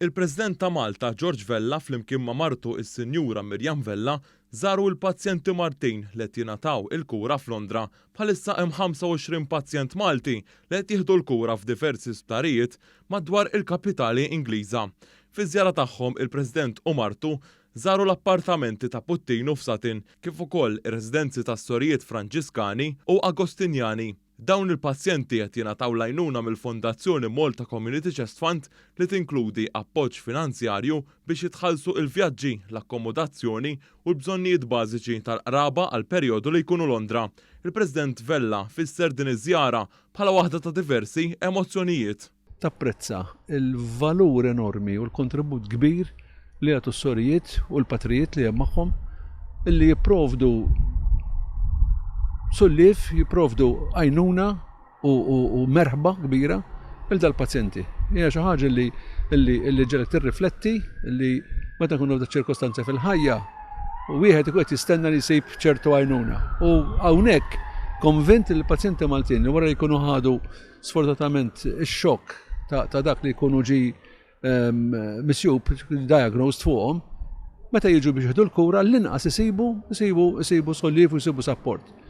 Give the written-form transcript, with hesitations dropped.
Il-President ta' Malta George Vella flimkien ma' martu is-Sinjura Miriam Vella żaru l-pazjenti Maltin li qed jingħataw il-kura f'Londra. Bħalissa hemm 25 pazjent Malti li qed jieħdu l-kura f'diversi sptarijiet madwar il-kapitali Ingliża. Fiż-żjara tagħhom il-President u martu żaru l-appartamenti ta' Puttinu f'Sutton kif ukoll ir-residenzi tas-Sorijiet Franġiskani u Agostinjani. Dawn il-pazjenti qed jingħataw l-għajnuna mill-Fondazzjoni Malta Community Chest Fund li tinkludi appoġġ finanzjarju biex jitħallsu il-vjaġġi, l-akkomodazzjoni u l-bżonnijiet bażiċi tal-qraba għal perjodu li jkunu Londra. Il-President Vella fisser din iż-żjara bħala waħda ta' diversi emozzjonijiet. Tapprezza l-valur enormi u l-kontribut kbir li jagħtu s-sorijiet u l-patrijiet li hemm magħhom illi jipprovdu sulliev, jipprovdu għajnuna u, u, u merħba kbira il dal-pazjenti. Hija xi ħaġa li li li ġelek tirrifletti li meta nkunu f'dak ċirkostanza fil-ħajja wieħed ikun qed jistenna li jsib ċertu għajnuna. U hawnhekk konvint li l-pazjenti Maltin li wara li jkunu ħadu sfortunatament ix-xokk ta' dak li jkunu ġi misjub, diagnosed fuqhom, meta jiġu biex jieħdu l-kura, l-inqas isibu, isibu, isibu solliev u jsibu support.